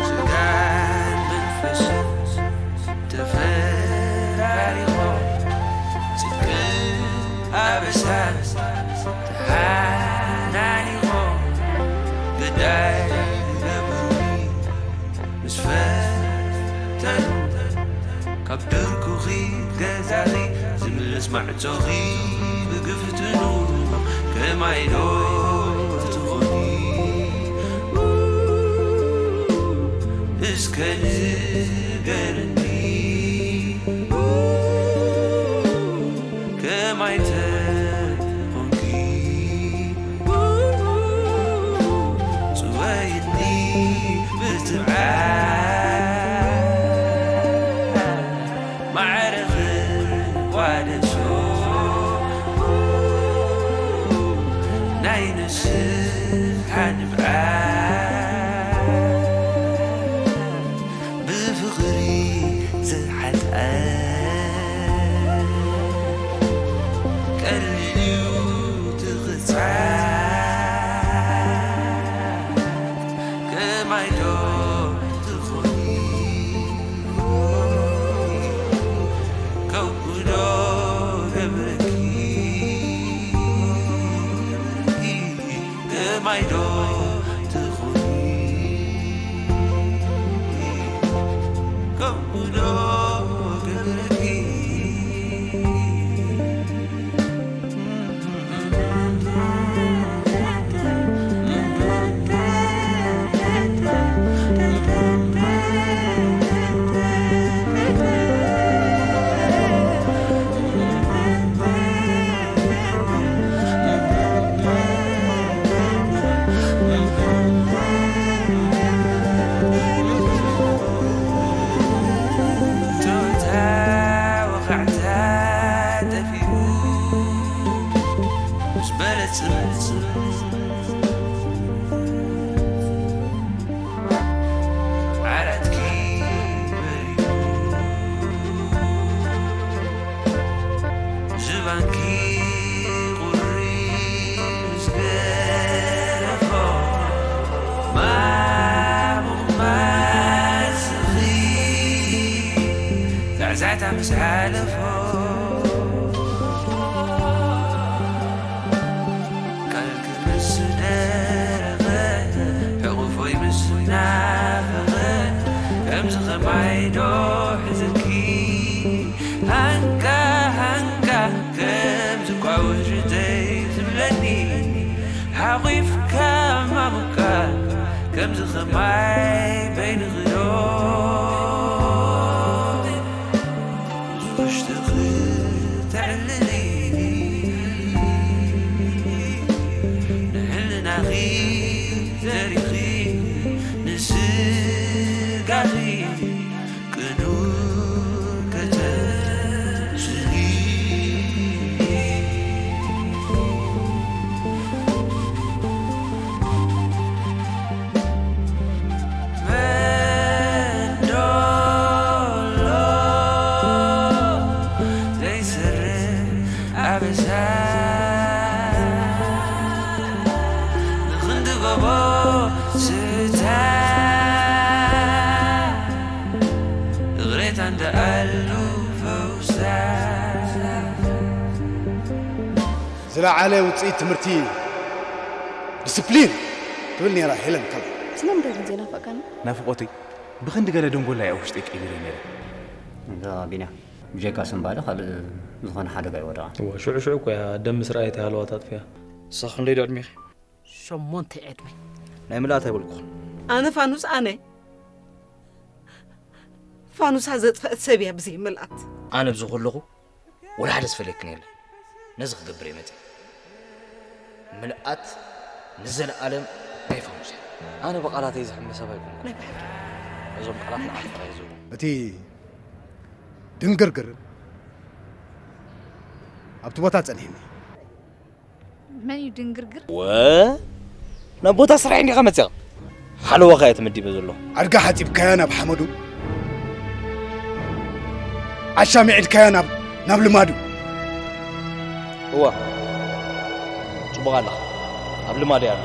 ስጋን መንፈስን ተፈራሪቖም፣ ጽድቅን ኣበሳን ተሓናኒቖም፣ ግዳይ ገብሩኒ ምስ ፈተኑ፣ ካብ ድርኩኺ ገዛኺ ዝምለስ ማዕጾኺ ብግፍትኑ፣ ከማይ ዶ ትኾኒ እስከ ንገርኒ፣ ከማይ ተኾንኪ ጽወይኒ ብትብዓት፣ ማዕረ ክቋደሶ ናይ ንስሓ ንብዓት፣ ብፍቕሪ ዝሓልኣ ቀሊል እዩ ትኽጻ፣ ከማይ ዶ ትኾኒ ከምኡ ዶ ገብረኪ፣ ከማይ ዶ ትኾኒ ከምኡ ዶ ገብረኪ። ጾታ ወኻዕታ ጠፊኡ ምስ በለጽ ዓራትኪ በሪዱ ዝባንኪ ቁሪ ምስ ገረፎ፣ ማሙቕ ማስኺ ዛዕዛዕታ ምስ ሓለፎ፣ ቃልኪ ምስ ደረቐ፣ ሕቑፎይ ምስ ናፈቐ፣ ከምዚ ኸማይ ዶ ሕዝኪ ሃንካ ሃንካ፣ ከምዚ እኳ ውሽጠይ ዝብለኒ፣ ሓቑፍካ ማሙካ፣ ከምዚ ኸማይ በይንኺ ዶ ውሽጥኺ ተዕልሊ፣ ንሕልናኺ ዘሪኺ፣ ንስጋኺ ቅኑዕ ከተስሊ። መን ዶ ኣሎ ዘይሰርሕ ኣበሳ፣ ንኽንዲ ጎቦ ስታ እግሬታ እንደ ኣሉ ፈውሳ። ዝለዓለ ውጽኢት ትምህርቲ ዲስፕሊን ትብል ነይራ ሄለን ከለር። ስለምንታይ ግን ዘይናፈቀና? ናፍቖተይ ብኽንዲ ገለ ደንጎላ እያ ኣብ ውሽጠይ ቀይረ ነይረ። እንዳ ቢንያ፣ ብጀካ ስምባደ ካልእ ዝኾነ ሓደጋ ይወደቓ። እወ፣ ሽዑ ሽዑ እኮ እያ ደም ምስ ረኣየት እያ ሃለዋታ ኣጥፊኣ። ንስኻ ክንደይ ዶ ዕድሜኺ? ሸሞንተ ዕድመ። ናይ ምልኣት ኣይበልኩኹን። ኣነ ፋኑስ ኣነ። ፋኑሳ ዘጥፈአት ሰብ እያ ብዘይ ምልኣት። ኣነ ኣብዚ ከለኹ ወላ ሓደ ዝፈልየክን የለን። ነዚ ክገብር እየ መፅእ። ምልኣት ንዘለኣለም ናይ ፋኑስ እያ። ኣነ ብቓላተይ ዝሕመ ሰብ ኣይኮንኩን። ናይ ብሓቂ። እዞም ቃላት ንዓኻ ጥራይ እዮም ዝህቡ። እቲ ድንግርግር ኣብቲ ቦታ ጸኒሕኒ። መን እዩ ድንግርግር? ወ ናብ ቦታ ስራሕ እንዲኻ መፅኻ ሓለዋኻ እየ ተመዲበ ዘሎ። ኣድጋ ሓፂብካያ ናብ ሓመዱ፣ ዓሻ ሚዒድካያ ናብ ናብ ልማዱ። እዋ ፅቡቕ ኣለኻ፣ ኣብ ልማድ እየ ኣሎ።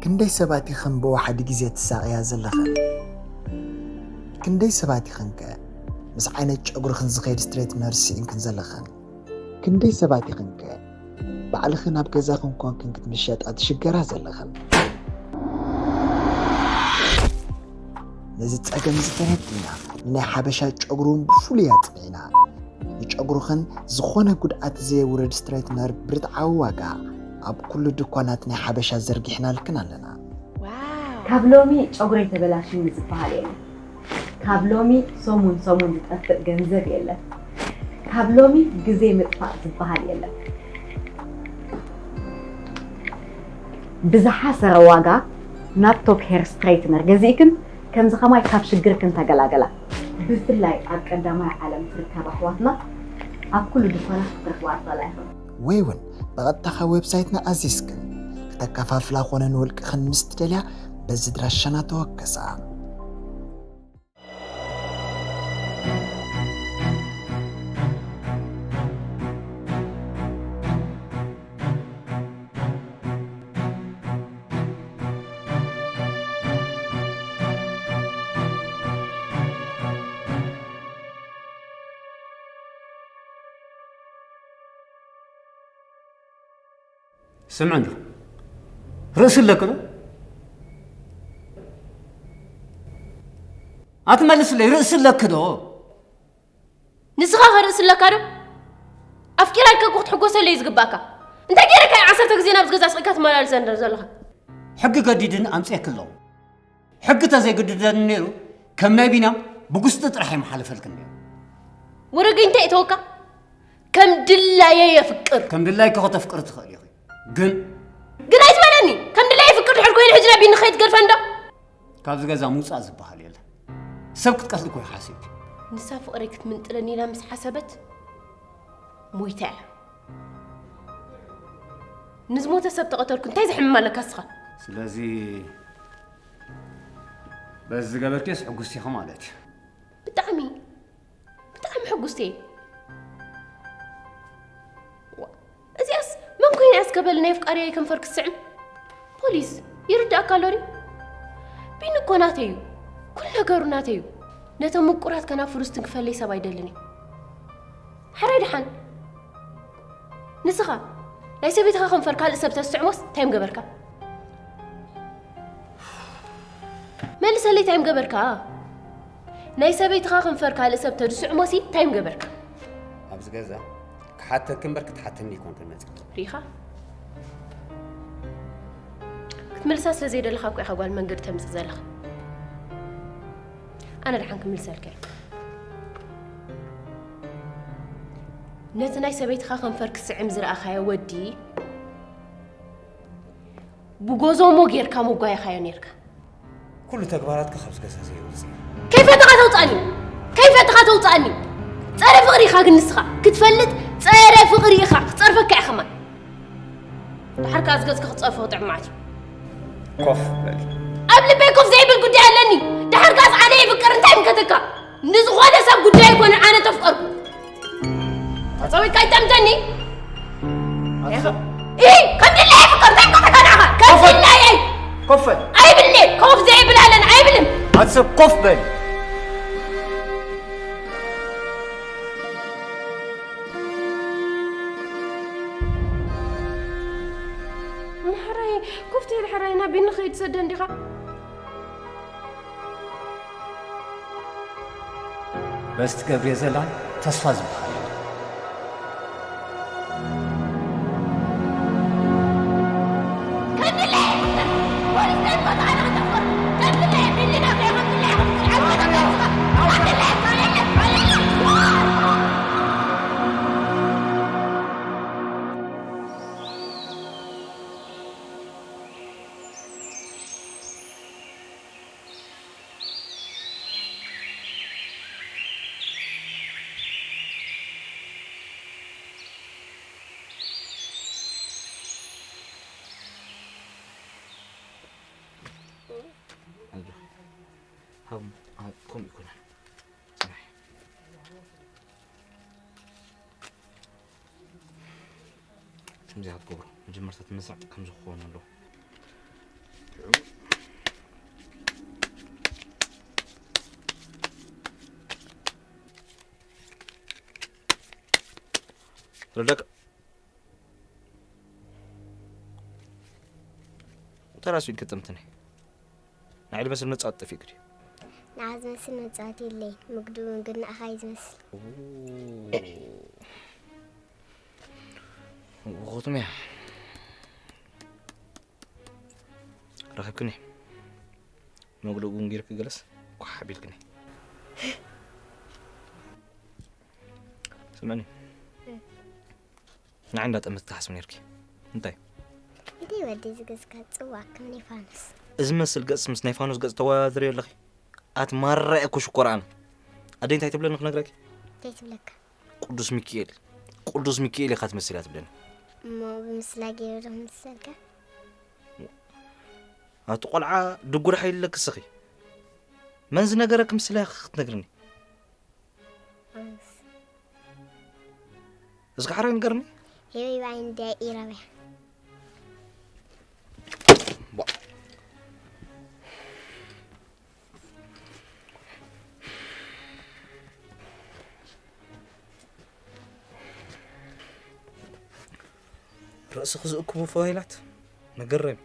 ክንደይ ሰባት ኢኽን ብወሓዲ ግዜ ትሳቕያ ዘለኽን? ክንደይ ሰባት ኢኽንከ ምስ ዓይነት ጨጉርኽን ዝኸይድ ስትሬትነር ስኢንክን ዘለኽን? ክንደይ ሰባት ኢኽንከ ባዕልኽን ኣብ ገዛኽን ኮንክን ክትምሸጣ ትሽገራ ዘለኽን? ነዚ ጸገም እዚ ተረዲእና ንናይ ሓበሻ ጨጉሪ እውን ብፍሉይ ኣጽኒዕና ንጨጉርኽን ዝኾነ ጉድኣት ዘየውርድ ስትሬትነር ብርትዓዊ ዋጋ ኣብ ኩሉ ድኳናት ናይ ሓበሻ ዘርጊሕናልክን ኣለና። ካብ ሎሚ ጨጉረይ ተበላሽኒ ዝበሃል የለን። ካብ ሎሚ ሰሙን ሰሙን ዝጠፍእ ገንዘብ የለን። ካብ ሎሚ ግዜ ምጥፋእ ዝበሃል የለን። ብዝሓሰረ ዋጋ ናብ ቶፕ ሄር ስትሬትነር ገዚእክን ከምዚ ከማይ ካብ ሽግርክን ተገላገላ። ብፍላይ ኣብ ቀዳማይ ዓለም ትርከባ ኣሕዋትና ኣብ ኩሉ ድኳናት ክትረኽባ ትኽእላ ኢኽን። ወይ እውን ብቐጥታ ካብ ዌብሳይትና ኣዚዝክን ክተከፋፍላ ኮነ ንውልቅኽን ምስ ትደልያ በዚ ድራሻና ተወከሳ። ስምዕ እንዶ ርእሲ ኣለክ ዶ? ኣትመልስለይ ርእሲ ኣለክ ዶ? ንስኻ ኸ ርእሲ ኣለካ ዶ? ኣፍቂራልካ እኮ ክትሕጎሰለይ ዝግባእካ። እንታይ ገይረካ እዩ ዓሰርተ ግዜ ናብዚ ገዛ ስቕ ኢልካ ትመላለስ ዘንደር ዘለኻ? ሕጊ ገዲድን ኣምፅኤክ ኣለኹ። ሕጊ ተዘይግድደኒ ነይሩ ከም ናይ ቢንያም ብጉስጢ ጥራሕ ይመሓለፈልክን ነይሩ። ወረገኝ እንታይ እተወካ? ከም ድላየ የፍቅር። ከም ድላይኪ ከተፍቅሪ ትኽእሊ ኢኺ ግን ግን ኣይትበለኒ። ከም ድላየ የፍቅር ድሕር ኮይኑ ሕጂ ናብ ቢኒ ከይትገድፈን ዶ? ካብዚ ገዛ ምውፃእ ዝበሃል የለ። ሰብ ክትቀትሊ እኮ ሓሲብኪ። ንሳ ፍቕረይ ክትምንጥለኒ ኢላ ምስ ሓሰበት ሞይታ እያ። ንዝሞተ ሰብ ተቐተልኩ እንታይ ዘሕምም ኣለካ እስኻ? ስለዚ በዚ ዝገበርክዮስ ሕጉስቲ ኢኺ ማለት እዩ። ብጣዕሚ ብጣዕሚ ሕጉስቲ እየ። እዚኣስ መን ኮይና እያ እስከ በሊ ናይ ኣፍቃሪየይ ከንፈር ክትስዕም? ፖሊስ ይርድኣካ ኣሎ ድዩ? ቢኒ እኮ ናተይ እዩ። ኩሉ ነገሩ ናተይ እዩ። ነቶም ምቁራት ከናፍሩ ዝትንክፈለይ ሰብ ኣይደልን እየ። ሕራይ ደሓን። ንስኻ ናይ ሰበይትኻ ከንፈር ካልእ ሰብ ተስዕሞስ እንታይ ምገበርካ? መልሰለይ እንታይ ምገበርካ? ናይ ሰበይትኻ ከንፈር ካልእ ሰብ ተድስዕሞሲ እንታይ ምገበርካ? ኣብዚ ገዛ ክሓተኪ እምበር ክትሓተኒ ኣይኮንክን መፂእኪ። ርኢኻ? ክትምልሳ ስለ ዘይደለኻ እኮ ኢኻ ጓል መንገዲ ተምፅእ ዘለኻ። ኣነ ደሓን ክምልሰልካ እየ። ነቲ ናይ ሰበይትኻ ከንፈር ክስዕም ዝረኣኻዮ ወዲ ብጎዞሞ ጌርካ መጓየኻዮ ኔርካ። ኩሉ ተግባራትካ ካብዚ ገዛ ዘይወፅእ እዩ። ከይፈተኻ ተውፅኣኒ! ከይፈተኻ ተውፅኣኒ! ፀረ ፍቕሪ ኢኻ ግን ንስኻ ክትፈልጥ ፀረ ፍቕሪ ኢኻ ክፀርፈካ እየ ከማን። ደሓር ከኣ ዝገፅካ ክፀርፎ ክጥዕም ማለት እዩ። ኮፍ በል። ኣብ ልበይ ኮፍ ዘይብል ጉዳይ ኣለኒ። ደሓር ከኣስ ኣነ ይፍቅር እንታይ ምከተካ? ንዝኾነ ሰብ ጉዳይ ኣይኮነ ኣነ ተፍቀርኩ። ተፀዊካ ይጠምተኒ። ኢ ከም ድላየ ፍቅር እንታይ ምከተካ ንዓኻ? ከም ድላየ ኮፍ በል። ኣይብልን ኮፍ ዘይብል ኣለን ኣይብልን። ኣቲ ሰብ ኮፍ በል። ማሕራይ ኮፍ ትብል ሕራይ ናብ ቢኒ ከይድ ሰደ እንዲኻ። በዚ ትገብርዮ ዘላ ተስፋ ዝበሃል የለን። ከምኡ ይኮናል። ከምዚኣ ክትገብሮ መጀመርታ እቲ መስርዕ ከምዚ ክኸውን ኣለዎ። ረዳካ ተራሱ ይከተምትኒ ንዓይ ዝመስል መጻወቲ ጠፊእክ ድዩ? ንዓ ዝመስል መጻወቲ የለይን። ምግዱ ግን ንኣኻ እዩ ዝመስል። ኹትምያ ረኺብክኒ መግደኡ እውን ገይርኪ ገለስ ኳሕ ኣቢልክኒ። ስምዕኒ፣ ንዓይ እንዳጠመት ትሓስብ ነርኪ። እንታይ? እንታይ ወዲ እዚ ገጽካ ጽዋዕ ከም ናይ ፋኑስ። እዚ መስል ገጽ ምስ ናይ ፋኑስ ገጽ ተወዳድርዮ ኣለኺ? ኣቲ ማራ እኮ ሽኮር ኣነ። ኣደይ እንታይ ትብለኒ ክነግረኪ? እንታይ ትብለካ? ቅዱስ ሚካኤል፣ ቅዱስ ሚካኤል ኢኻ ትመስል እያ ትብለኒ። እሞ ብምስላ ገይሩ ዶ ክምስለልካ? ኣቲ ቆልዓ ድጉር ሓይሊ ኣለኪ እስኺ። መን ዝነገረኪ ምስላ ኢኺ ክትነግርኒ? ኣነስ። እስኪ ሓራይ ንገርኒ። ሄበይ ብዓይኒ ድያ ኢራብያ? ቧ። ርእስኺ ዝእክቡ ፎሄላት መገረሚ።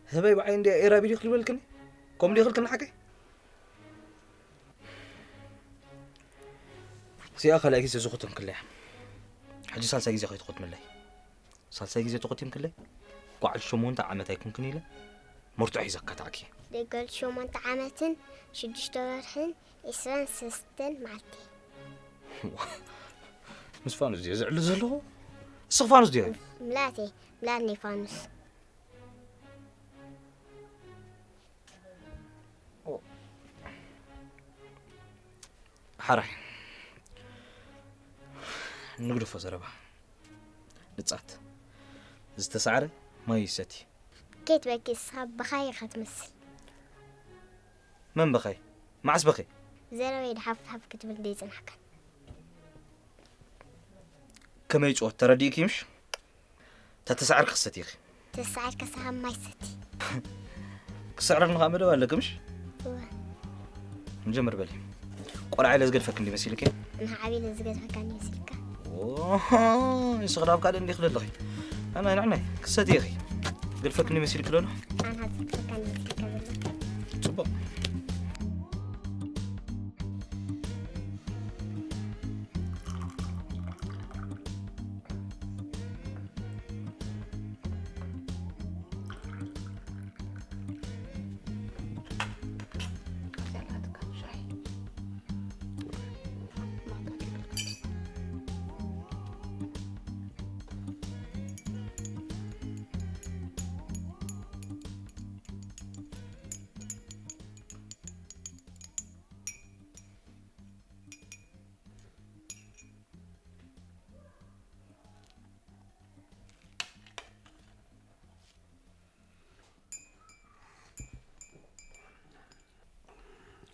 ህበይ ብዓይ እንድያ ኤራቢ ዲኺ ልበልክኒ? ከምኡ ዲኺ ልክኒ ሓቀይ? እዚኣ ካልኣይ ግዜ ዝኹትም ክለያ። ሕጂ ሳልሳይ ግዜ ከይትኹትምለይ። ሳልሳይ ግዜ ተኾቲም ክለይ። ጓዕል ሸሞንተ ዓመት ኣይኩንክን ኢለ። መርትዖ ሒዘካ ተዓኪ። ደገል ሸሞንተ ዓመትን ሽዱሽተ ወርሕን ዒስራን ሰለስተን መዓልቲ። ምስ ፋኑስ ድየ ዝዕሊ ዘለኹ? እስኺ ፋኑስ ድየ? ምላቴ፣ ምላትኒ ፋኑስ። ሓራይ። ንግደፎ ዘረባ። ንጻት። ዝተሳዕረ ማይ ይሰቲ። ከይትበኪ እስኻ በኻይ ኢኻ ትመስል። መን በኻይ? መዓስ በኺ? ዘረበይ ድሓፍሓፍ ክትብል ደይጸናሕካን። ከመይ ጭወት ተረዲእኪ ምሽ? ተተሳዕርኪ ክሰቲ ኢኺ። ተሳዕርካ ሰሃብ ማይ ሰቲ። ክስዕረኒ ከዓ መደብ ኣለኪ ምሽ? እወ። ንጀምር በሊ። ቆልዓ ኢለ ዝገድፈኪ እንዲ መሲልኪ? ንዓቢ ኢለ ዝገድፈካ እንዲ መሲልካ? ኦሆ፣ ንስኺ ናብ ካልእ እንዲኺ ዘለኺ። ኣናይ ንዕናይ ክሰቲ ኢኺ። ገድፈኪ እንዲ መሲልኪ ዶ ኣሎ? ኣና ዝገድፈካ እንዲ መሲልካ ዘሎ። ጽቡቕ።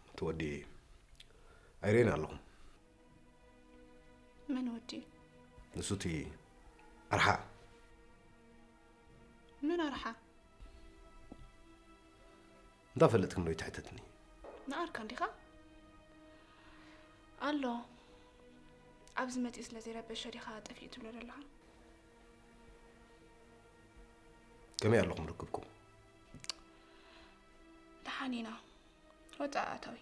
እቲ ወዲ ኣይሬን ኣለኹም። መን ወዲ? ንሱ እቲ ኣርሓ። መን ኣርሓ? እንዳ ፈለጥክን ዶ ይትሕተትኒ? ንኣርካ እንዲኻ? ኣሎ። ኣብዚ መጺኡ ስለ ዘይረበሸ ዲኻ ጠፊኡ ትብሎ ዘለኻ? ከመይ ኣለኹም ርክብኩም? ደሓን ኢና። ወጻኢ ኣታዊ።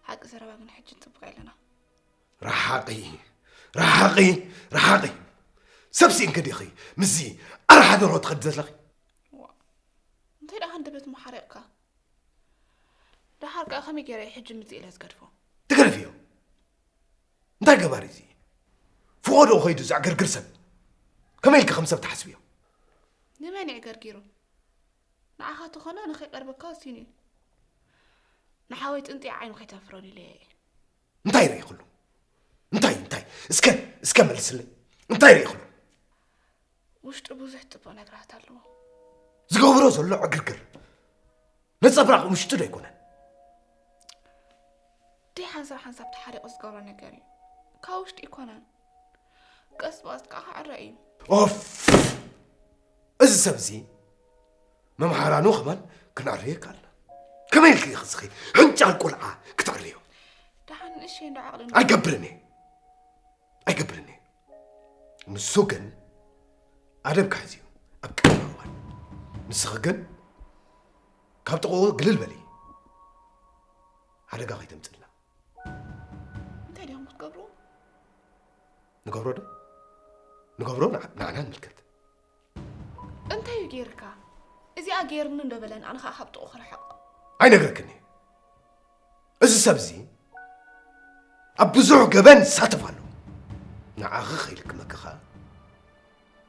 ሓቂ ዘረባ ግን ሕጂ ንጽብቕ ኣለና። ረሓቒ፣ ረሓቒ፣ ረሓቒ። ሰብ ስኢንኪ ዲኺ ምስዚ ኣርሓ ደርሆ ትኸዲ ዘለኺ? ዋ፣ እንታይ ደኣ ሃንደበት እሞ ሓሪቕካ? ደሓር ከኣ ከመይ ገይረ እየ ሕጂ ምጽእ ኢለ ዝገድፎ? ትገድፍዮ። እንታይ ገባሪ እዚ? ፍቖዶ ኸይዱ ዘዕገርግር ሰብ? ከመይ ኢልኪ ከም ሰብ ትሓስብዮ? ንመን እዩ ገርጊሩ? ንዓኻ ተኾነ ንኸይቀርበካ ወሲኑ እዩ። ንሓወይ ጥንጢ ዓይኑ ከይተፍረሉ ኢለ እየ። እንታይ ርኢኽሉ? እንታይ፣ እንታይ? እስከ፣ እስከ መልስለይ። እንታይ ርኢኽሉ? ውሽጡ ብዙሕ ጽቡቕ ነገራት ኣለዎ። ዝገብሮ ዘሎ ዕግርግር፣ ነጸብራቕ ውሽጢ ዶ ኣይኮነን? ደይ ሓንሳብ ሓንሳብ ተሓሪቑ ዝገብሮ ነገር እዩ። ካብ ውሽጢ ኣይኮነን። ቀስ ብቐስ ከዓ ክዕረ እዩ። ኦፍ! እዚ ሰብ እዚ መምሃራኑ ከማን ክንዕርዮ ይከኣልና። ከመይ ኢልኪ ኢኺ እስኺ ሕንጫል ቆልዓ ክትዕርዮ? ደሓን ንእሽተይ እንዶ ዓቕሊ እንዶ ኣይገብርን እየ። ኣይገብርን እየ። ንሱ ግን ኣደብ ክሕዝ እዩ ኣብ ቀረባ እዋን። ንስኺ ግን ካብ ጥቕኡ ግልል በሊ። ሓደጋ ከይተምጽልና። እንታይ ዲኹም ክትገብሩ? ንገብሮ ዶ? ንገብሮ ንዓ-፣ ንዓና ንምልከት። እንታይ እዩ ገይርካ? እዚኣ ገይርኒ እንዶ በለ ንዓና ከዓ ካብ ጥቕኡ ክርሕቕ። ኣይነግረክን እየ። እዚ ሰብ እዚ ኣብ ብዙሕ ገበን ይሳተፍ ኣሎ። ንዓኺ ከይልክመኪ ኸኣ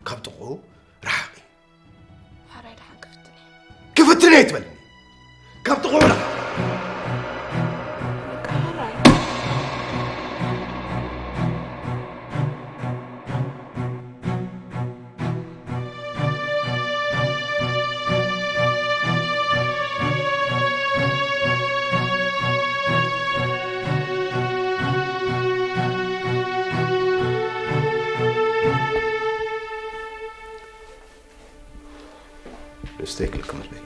ካብ ጥቕኡ ርሓቒ። ሕራይ ደሓን ክፍትን እየ። ክፍትን እየ ትበልኒ? ካብ ጥቕኡ ርሓቒ። በቃ ሕራይ። ንስተይ ክልክመለይ።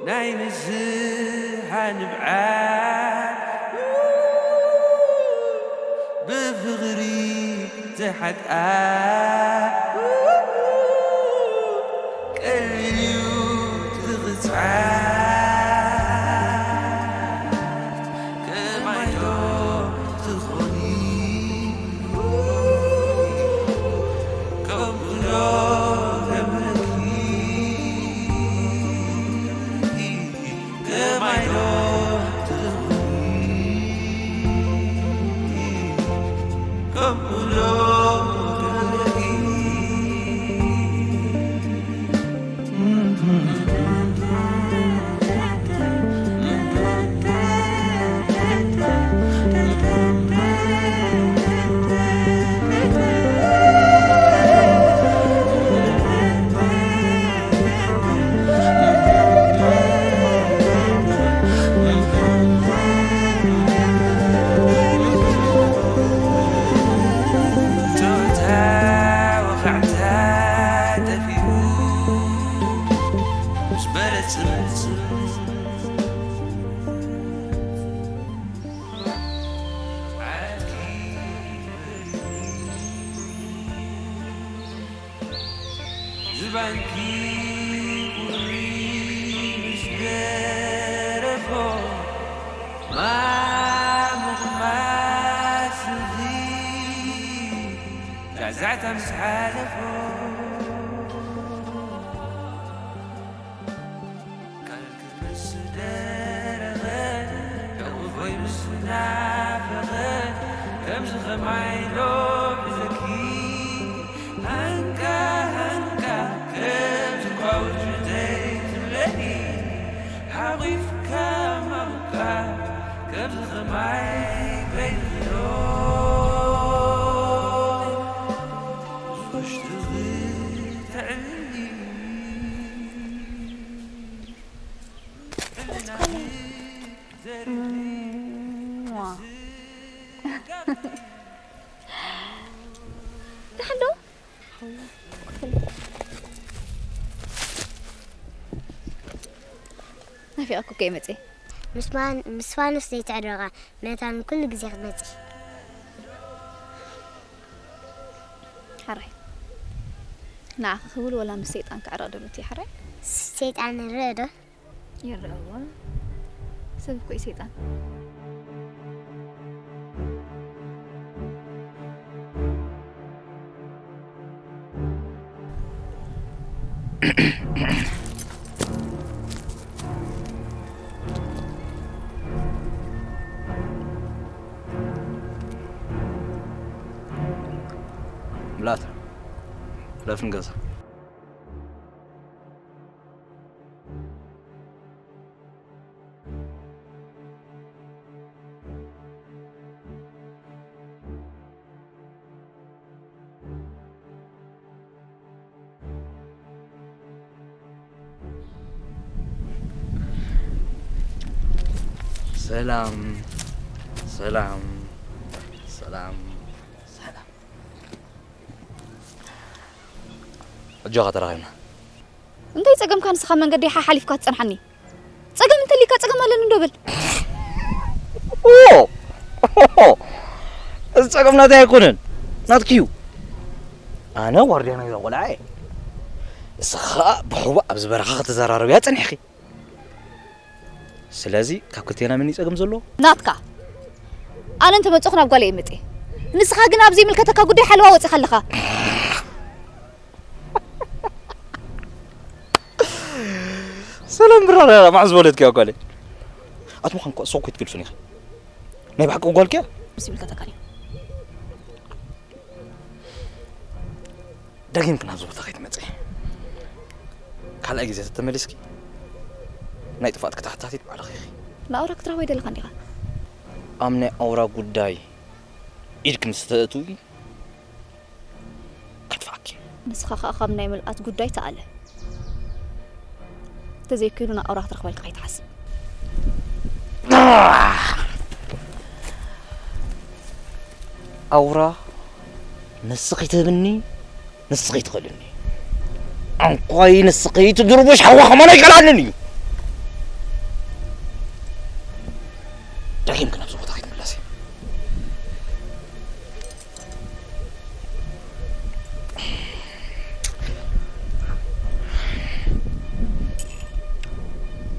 ናይ ንስሓ ንብዓት ብፍቕሪ ተሓጥኣ ቀልዩ ትቕጽዓ ከማይ ዶ ትኾኒ? ከምኡ ዶ ገበርኪ? ከማይ ዶ ትኾኒ? ከምኡ ዶ ገበርኪ? ጨወታ ወጋዕታ ጠፊኡ ምስ በለጽ ዓድኪ ዝባንኪ ቁሪ ምስ ደረፎ ማሙቕ ማስኺ ዛዕዛዕታ ምስ ሓለፎ ቃልኪ ምስ ደረቐ ሕቑፎይ ምስ ናፈቐ ከምዚ ኸማይ ዶ ሒዘኪ ሃንካ ሃንካ ከምዚ ጓውጅተይ ዝብለኒ ሓቒፍካ ማሙቕካ ከምዚ ኸማይ ከይትሕዞ ውሽጥኺ ተዕልሊ። ደሓን ዶ? ናፊቐኩ እኮ እየ መፅየ። ምስ ማን-፣ ምስ ፋኑስ ዘይትዕረቓ፣ መታን ኩሉ ግዜ ክትመፂ። ሓራይ። ንዓኺ ክብል ወላ ምስ ሰይጣን ክዕረቕ ደሎ እየ ሓራይ። ሰይጣን ይረአ ዶ? ይረአ እዋ። ሰብ እኮ እዩ ሰይጣን። ብላታ፣ ለፍን ገዛ። ሰላም፣ ሰላም፣ ሰላም፣ ሰላም። ኣጆኻ፣ ተራኺብና። እንታይ ጸገምካ ንስኻ መንገዲ ሓሓሊፍካ ትጸንሓኒ? ጸገም እንተሊካ ጸገም ኣለኒ ዶ በል። ኦ! እዚ ጸገም ናተይ ኣይኮነን፣ ናትኪ እዩ። ኣነ ዋርድያ ናይዛ ቆልዓ እየ። ንስኻ ብሕዋ ኣብዚ በረኻ ከተዘራርብያ ጸኒሕኺ። ስለዚ ካብ ክልቴና መን እዩ ጸገም ዘለዎ? ናትካ። ኣነ እንተመጽኹ ናብ ጓለይ እምጥ እየ። ንስኻ ግን ኣብ ዘይምልከተካ ጉዳይ ሓለዋ ወጺኻ ኣለኻ። ሰላም ብራራ፣ መዓዝ ወለድኪ ጓለይ? ኣቲ ምዃን እኮ ሱቕ ክትግልፍን ኢኺ። ናይ ብሓቂ ጓልኪ እያ? ምስ ይምልከተካ ድዩ? ደጊምኪ ናብዚ ቦታ ከይትመጺ። ካልኣይ ግዜ ተተመሊስኪ ናይ ጥፍኣትኪ ተሓታቲት ባዕልኺ ኢኺ። ንኣውራ ክትረኽቦ ኣይደለኻን ዲኻ? ኣብ ናይ ኣውራ ጉዳይ ኢድኪ ምስ ተእትዊ ከጥፍኣኪ። ንስኻ ኸኣ ካብ ናይ ምልኣት ጉዳይ ተኣለ። እንተዘይኮይኑ ንኣውራ ክትረኽበልካ ከይትሓስብ። ኣውራ ንስኺ ትህብኒ፣ ንስኺ ትኽእልኒ። ኣንኳይ ንስኺ ትድርቡሽ ሓዋ ከማን ኣይከልኣንን እዩ። ደጊምኪ ናብዚ ቦታ ከይትምለሲ።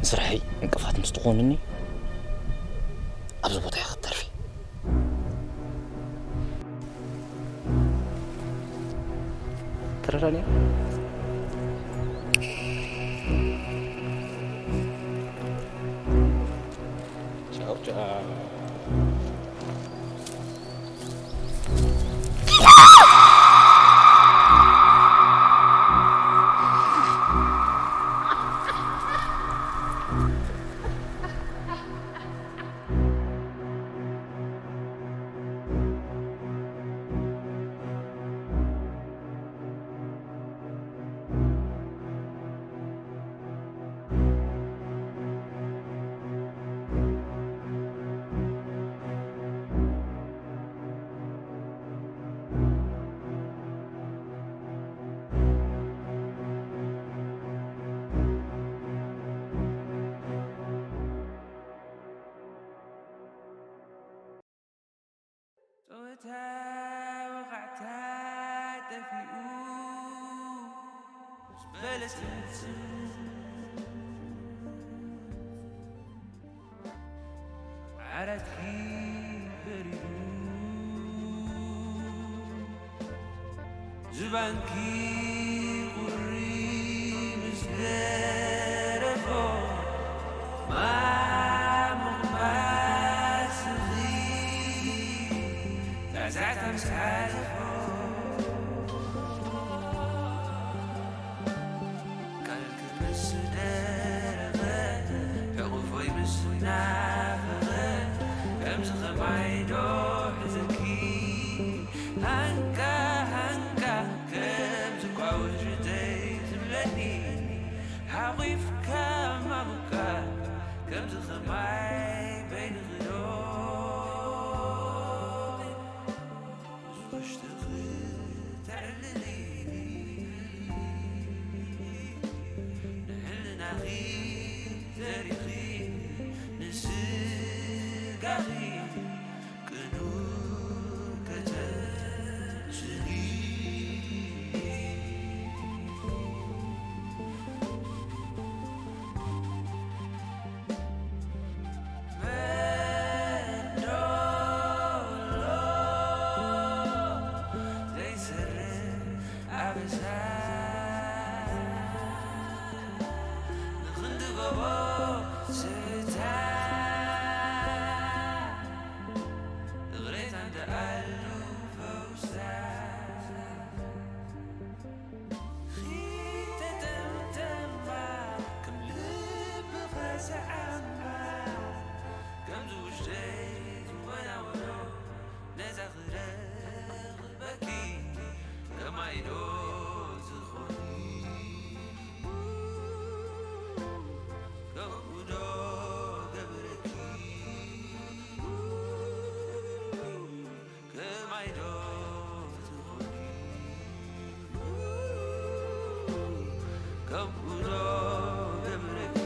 ንስርሐይ ዕንቅፋት ምስ ትኾንኒ ኣብዚ ቦታ ኢኺ ክትተርፊ። ተረዳእኒ? ቻው ቻው። ጸወታ ወኻዕታ ጠፊኡ፣ ምስ በለስ ትምስስ ዓራትኪ በሪዱ። ዝባንኪ ቁሪ ምስ ደረፎ፣ ማሙቕ ማስኺ ዛዕዛዕታ ምስ ሓለፎ፣ ቃልኪ ምስ ደረቐ፣ ሕቑፎይ ምስ ናፈቐ፣ ከምዚ ኸማይ ዶ ሕዘኪ? ሃንካ ሃንካ ከምዚ ኳ ወሽተይ ዝብለኒ፣ ሓቒፍካ ማሙካ ከምዚ ኸማይ በይንኺ ዶ? ውሽጥኺ ተዕልሊ፣ ንሕልናኺ ዘሪኺ፣ ንስጋኺ ቅኑዕ ከተምስሊ። ንኽንዲ ጎቦ ስታ እግሬታ እንደኣሉ ፈውሳ ኺተተምተምባ ከም ልብኻ ዝዓምባ ከምዚ ውሽጠይ ዝወናወኖ ነዛ ክረኽበኪ ከማይ ዶ ትኾኒ ከምኡ ዶ ገብረኪ ከማይ ዶ ትኾኒ ከምኡ ዶ ገብረኪ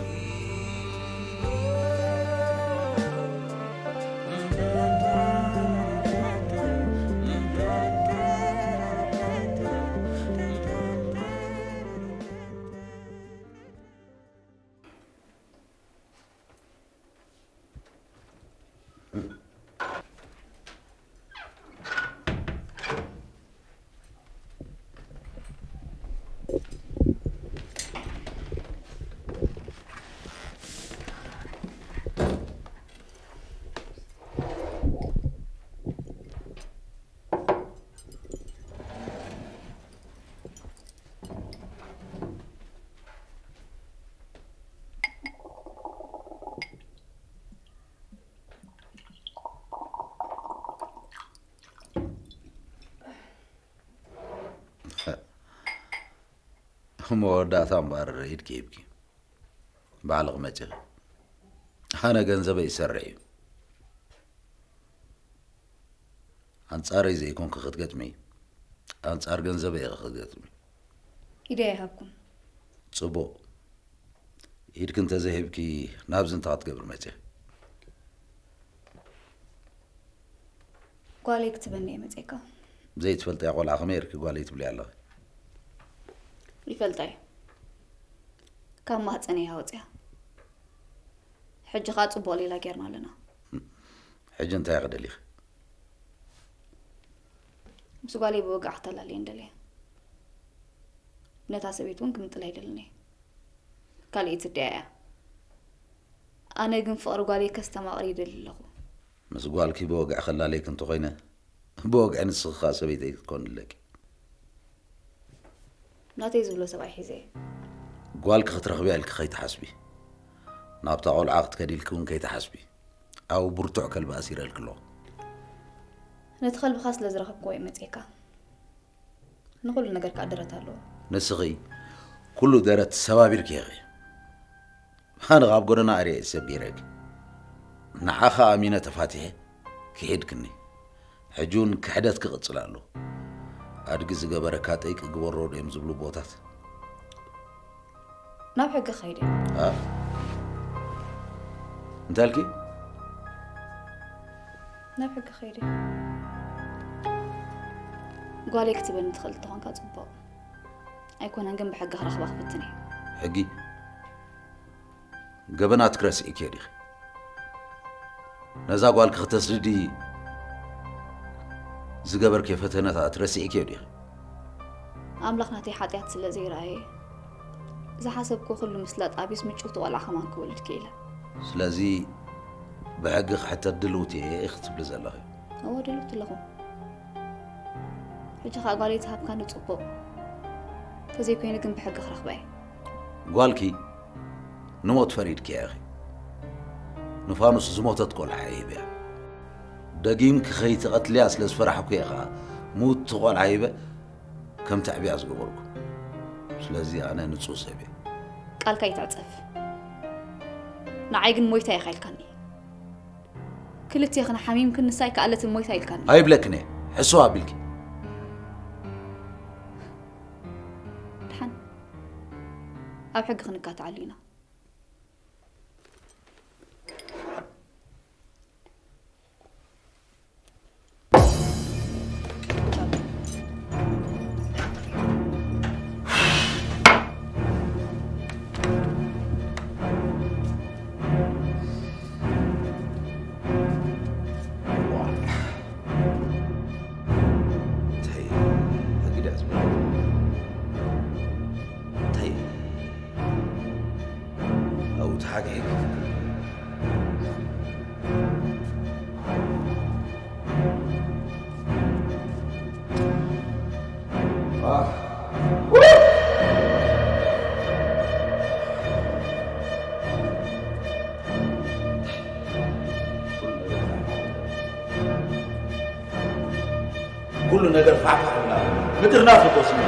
መወዳእታ እምበኣር ኢድኪ ሂብኪ ባዕልኺ መጺኺ። ኣነ ገንዘበይ ይሰርዕ እዩ። ኣንጻረይ ዘይኮንኪ ክትገጥሚ፣ ኣንጻር ገንዘበይ ኢኺ ክትገጥሚ። ኢደይ ኣይሃብኩን። ጽቡቕ። ኢድኪ እንተዘይሂብኪ ናብዚ እንታይ ክትገብሪ መጺኺ? ጓለይ ክትበኒ እየ መጺእካ። ዘይትፈልጥያ ቆልዓ ከመይ ኢልኪ ጓለይ ትብልያ ኣለኺ? ይፈልጣ እየ። ካብ ማህፀነይ እያ ወፂኣ። ሕጂ ከዓ ፅቡቕ ሌላ ጌርና ኣለና። ሕጂ እንታይ ኢኺ ደሊኺ? ምስ ጓለይ ብወግዒ ክተላልየን ደልየ። ነታ ሰበይቲ እውን ክምጥላ ኣይደልን እየ። ካልኣይቲ ኣዲኣ እያ። ኣነ ግን ፍቕሪ ጓለይ ከስተማቕር ይደሊ ኣለኹ። ምስ ጓልኪ ብወግዒ ከላለይኪ እንተኾይነ፣ ብወግዒ ንስኺ ኸኣ ሰበይተይ ክትኮኒ ኣለኪ። ናተይ ዝብሎ ሰብኣይ ሒዘ እየ። ጓልኪ ክትረኽብያ ኢልኪ ከይትሓስቢ፣ ናብታ ቆልዓ ክትከዲ ኢልኪ እውን ከይትሓስቢ፣ ኣብ ብርቱዕ ከልቢ ኣሲረልኪ ኣለኹ። ነቲ ከልብኻ ስለ ዝረኸብክዎ እየ መጺእካ። ንኹሉ ነገር ከኣ ደረት ኣለዎ። ንስኺ ኩሉ ደረት ሰባቢርኪ ኢኺ። ኣነ ካብ ጎደና ኣርየ እየ ሰጊረኪ። ንዓኻ ኣሚነ ተፋቲሐ ክሒድክኒ። ሕጂ እውን ክሕደት ክቕጽል ኣሎ። ኣድጊ ዝገበረካ ጠይቂ ግበሮ ድዮም ዝብሉ ኣቦታት? ናብ ሕጊ ክኸይድ እየ። ኣ? እንታይ ኢልኪ? ናብ ሕጊ ክኸይድ እየ። ጓለይ ክትበኒ ትኽእል እንተኾንካ ጽቡቕ። ኣይኮነን ግን ብሕጊ ክረኽባ ክፍትን እየ። ሕጊ? ገበናትኪ ረሲዕክዮ ዲኺ? ነዛ ጓልኪ ክተስድዲ ዝገበርክዮ ፈተነታት ረሲዕክዮ ዲኺ? ኣምላኽ ናተይ ሓጢኣት ስለ ዘይረኣየ፣ ዝሓሰብክዎ ኩሉ ምስላጥ ኣቢስ ምጭውቲ ቆልዓ ከማን ክወልድ ክኢለ። ስለዚ ብሕጊ ክሕተት ድልውቲ እየ ኢኺ ትብሊ ዘለኺ? እወ፣ ድልውቲ ኣለኹ። ሕጂ ኸኣ ጓለይ ዝሃብካኒ ጽቡቕ። እንተዘይኮይኑ ግን ብሕጊ ክረኽባ እየ። ጓልኪ ንሞት ፈሪድክያ ኢኺ። ንፋኑስ ዝሞተት ቆልዓ እየ ሂበያ። ደጊምኪ ከይትቐትልያ ስለ ዝፈራሕኩ እየ ኸኣ ምውቲ ቆልዓ ሂበ ከም ተዕብያ ዝገበርኩ። ስለዚ ኣነ ንጹህ ሰብ እየ። ቃልካ ይትዕጸፍ። ንዓይ ግን ሞይታ ኢኻ ኢልካኒ። ክልቴኽን ሓሚምክን ንሳ ኣይከኣለትን ሞይታ ኢልካኒ። ኣይብለክን እየ። ሕስው ኣቢልኪ። ደሓን። ኣብ ሕጊ ክንካታዓሉ ኢና። እንታይ እዩ? ኣግዳ ዝብሎ። ሓቂ እዩ። ኩሉ ነገር ፋሕፋሕ ብላ ምጥርናፍ እኮ ስለ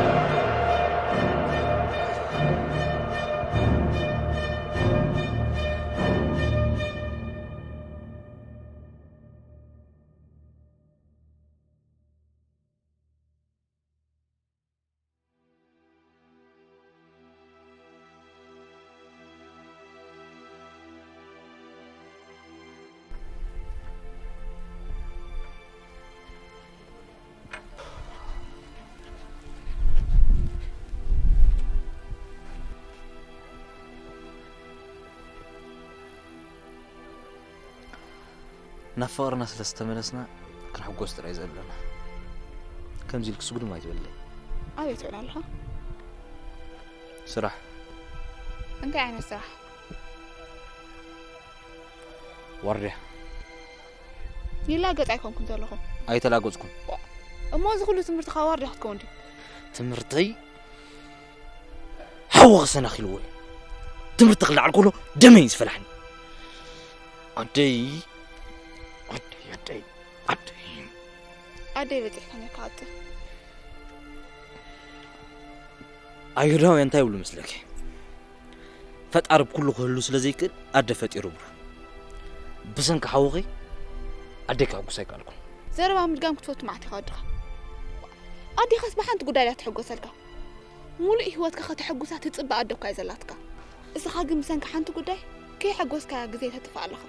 ናብ ፍቕርና ስለ ዝተመለስና ክንሕጎስ ጥራይ ዘለና። ከምዚ ኢልኪ ስጉድም ኣይትበለይ። ኣበይ ትውዕል ኣለኻ? ስራሕ። እንታይ ዓይነት ስራሕ? ዋርድያ። ይላገጽ ኣይኮንኩን ዘለኹ። ኣይተላገጽኩን። እሞ እዚ ኩሉ ትምህርቲ ካብ ዋርድያ ክትከውን ድዩ? ትምህርተይ ሓዊ ክሰናኺልዎ እዩ። ትምህርቲ ክለዓል ከሎ ደመይ እዩ ዝፈላሕኒ። ኣደይ፣ ኣደይ፣ ኣደይ፣ ኣደይ። ኣደይ በጺሕካ ነካ ኣጥር። ኣይሁዳውያን እንታይ ይብሉ መስለኪ? ፈጣሪ ብኩሉ ክህሉ ስለ ዘይክእል ኣደ ፈጢሩ ብሉ። ብሰንኪ ሓውኺ ኣደይ ከዕጉስ ኣይከኣልኩን። ዘረባ ምድጋም ክትፈቱ መዓት ኢኻ ወድኻ። ኣዴኻስ ብሓንቲ ጉዳይ እያ ትሕጎሰልካ። ሙሉእ ህይወትካ ከተሐጉሳ ትጽበ ኣደ እኳ እያ ዘላትካ። እስኻ ግን ብሰንኪ ሓንቲ ጉዳይ ከይሐጎስካያ ግዜ ተጥፍእ ኣለኻ።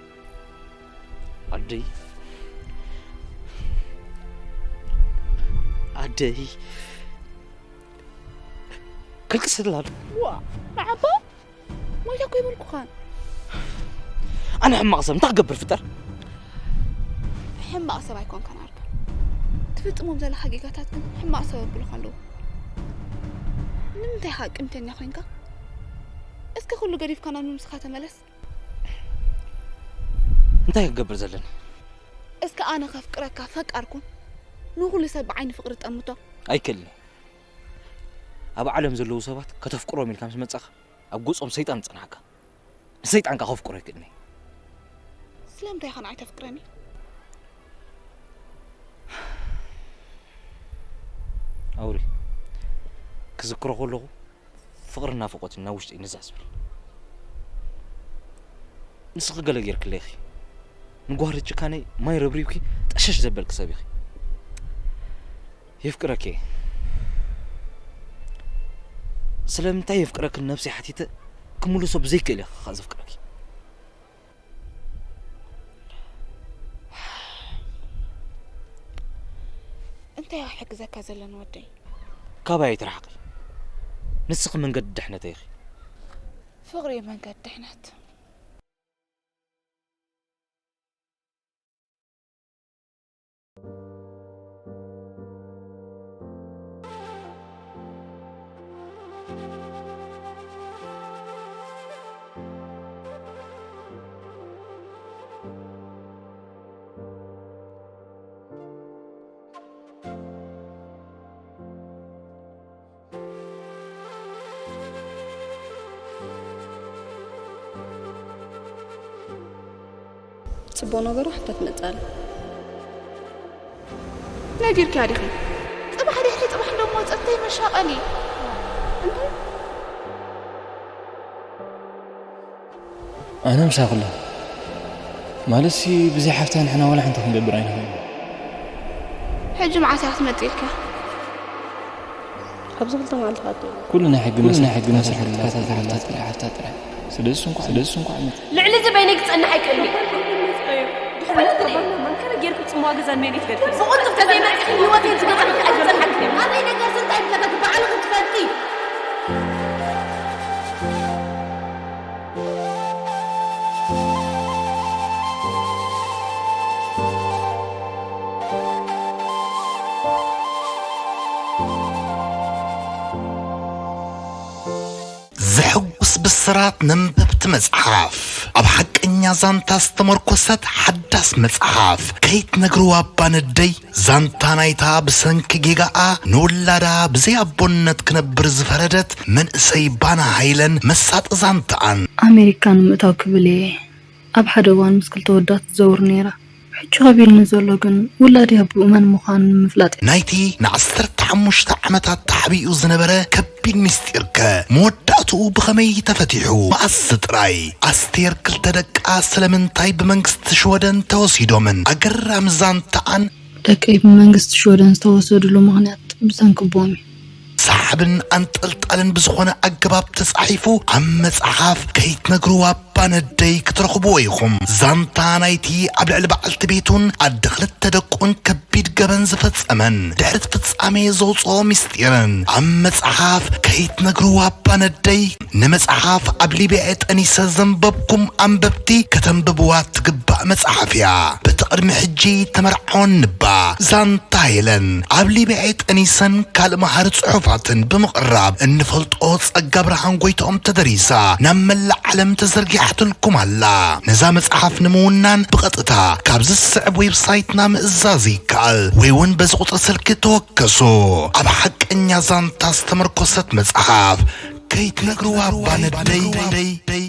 ኣደይ፣ ኣደይ፣ ከልቅሰላ ኣሎ። ዋ፣ ንዓባ ሞይታ እኮ ይበልኩኻን። ኣነ ሕማቕ ሰብ እንታይ ክገብር ፍጠር? ሕማቕ ሰብ ኣይኮንካን ኣርካ። ትፍጽሞም ዘለኻ ጌጋታት ግን ሕማቕ ሰብ ኣብሉኻ ኣለዉ። ንምንታይ ኢኻ ቅምተኛ ኮይንካ? እስከ ኩሉ ገዲፍካ ናብ ንብስኻ ተመለስ። እንታይ ክገብር ዘለና? እስከ ኣነ ከፍቅረካ ፈቃርኩን ንኹሉ ሰብ ብዓይኒ ፍቅሪ ጠምቶ። ኣይክእልን። ኣብ ዓለም ዘለዉ ሰባት ከተፍቅሮም ኢልካ ምስ መጻኻ ኣብ ገጾም ሰይጣን ዝጸንሓካ። ንሰይጣን ከኣ ከፍቅሮ ኣይክእልን እየ። ስለምንታይ ኢኻ ንዓይ ተፍቅረኒ? ኣውሪ፣ ክዝክሮ ከለኹ ፍቕርን ናፍቖትን ናብ ውሽጠይ ንዛዕ ዝብል። ንስኺ ገለ ጌርክለይ ኢኺ። ንጓህሪ ጭካነይ ማይ ረብሪብኪ ጠሸሽ ዘበልኪ ሰብ ኢኺ። የፍቅረኪ እየ። ስለምንታይ የፍቅረኪ ነብሰይ ሓቲተ ክምልሶ ብዘይክእል እየ ከኣ ዘፍቅረኪ። እንታይ ክሕግዘካ ዘለኒ ወደይ? ካባይ ኣይትርሓቒ። ንስኺ መንገዲ ድሕነተይ ኢኺ። ፍቕሪ እዩ መንገዲ ድሕነት። ጽቡቕ ነገሩ ሓታ ትመጽእ ኣላ። ነጊርክያ ዲኺ? ጽባሕ ድሕሪ ጽባሕ እንዶ መወጸት እንታይ መሻቐሊ? እንታይ? ኣነ ምሳኹ ኣለኹ። ማለትሲ ብዘይ ሓፍታ ንሕና ዋላ ሓንቲ ክንገብር ኣይንኽእልን። ሕጂ መዓስ እያ ክትመጽእ ኢልክያ? ኣብዚ ክልተ መዓልቲ ክኣቱ እየ። ኩሉ ናይ ሕጊ ኩሉ ናይ መስርሕ ሕጊ መስርሕ ክትከታተል ኣለካ። ክትከታተል ኣለካ። ሓፍታ ጥራሕ። ስለዚ እንኳዕ ስለዚ እንኳዕ መጽእ። ልዕሊ እዚ በይነይ ክጸንሕ ኣይክእልን እየ። ድሕሪ ባና ማንካራ ጌርኩም ጽምዋ ገዛን መሬት ገድፈ። ብቕልጡፍ ተዘይመጺእኩም ህይወተይ ዝገዛእኩ ኣይክጸንሓልኩን እየ። ኣበይ ነገር እንታይ ገዛእኩ ባዕልኺ ትፈልጢ። ዘሐጉስ ብስራት ነንበብቲ መጽሓፍ፣ ኣብ ሓቀኛ ዛንታ ዝተመርኮሰት ሓዳስ መጽሓፍ ከይትነግርዋ እባ ነደይ። ዛንታ ናይታ ብሰንኪ ጌጋኣ ንውላዳ ብዘይ ኣቦነት ክነብር ዝፈረደት መንእሰይ ባና ሃይለን መሳጢ ዛንታኣን። ኣሜሪካ ንምእታው ክብል እየ ኣብ ሓደ እዋን ምስ ክልተ ወዳት ትዘውር ነይራ። ሕጂ ከቢድኒ ዘሎ ግን ውላደይ ኣቦኡ መን ምዃኑ ንምፍላጥ እዩ። ናይቲ ንዓሰርተ ሓሙሽተ ዓመታት ተሓቢኡ ዝነበረ ከቢድ ምስጢርከ መወዳእትኡ ብኸመይ ተፈቲሑ? መኣስ ጥራይ? ኣስቴር ክልተ ደቃ ስለምንታይ ብመንግስቲ ሽወደን ተወሲዶምን? ኣገራሚ ዛንታኣን። ደቀይ ብመንግስቲ ሽወደን ዝተወሰድሉ ምኽንያት ብሰንኪ ኣቦኦም እዩ። ሰሓብን ኣንጠልጣልን ብዝኾነ ኣገባብ ተጻሒፉ ኣብ መጽሓፍ ከይትነግርዋ እባ ነደይ ክትረኽብዎ ኢኹም። ዛንታ ናይቲ ኣብ ልዕሊ በዓልቲ ቤቱን ኣደ ክልተ ደቁን ከቢድ ገበን ዝፈጸመን ድሕሪ እቲ ፍጻሜ ዘውጽኦ ምስጢርን ኣብ መጽሓፍ ከይትነግርዋ እባ ነደይ። ንመጽሓፍ ኣብ ሊብያ ጠኒሰ ዘንበብኩም ኣንበብቲ ከተንብብዋ ትግባእ መጽሓፍ እያ። በቲ ቅድሚ ሕጂ ተመርዓወኒ እባ ዛንታ ሄለን ኣብ ሊብያ ጠኒሰን ካልእ መሃሪ ጽሑፋትን ብምቕራብ እንፈልጦ ጸጋ ብርሃን ጎይትኦም ተደሪሳ ናብ መላእ ዓለም ተዘርጊሓትልኩም ኣላ። ነዛ መጽሓፍ ንምውናን ብቐጥታ ካብዚ ዝስዕብ ዌብሳይትና ምእዛዝ ይከኣል ወይ እውን በዚ ቁጽሪ ስልኪ ተወከሱ። ኣብ ሓቀኛ ዛንታ ዝተመርኮሰት መጽሓፍ ከይትነግርዋ እባ ነደይ።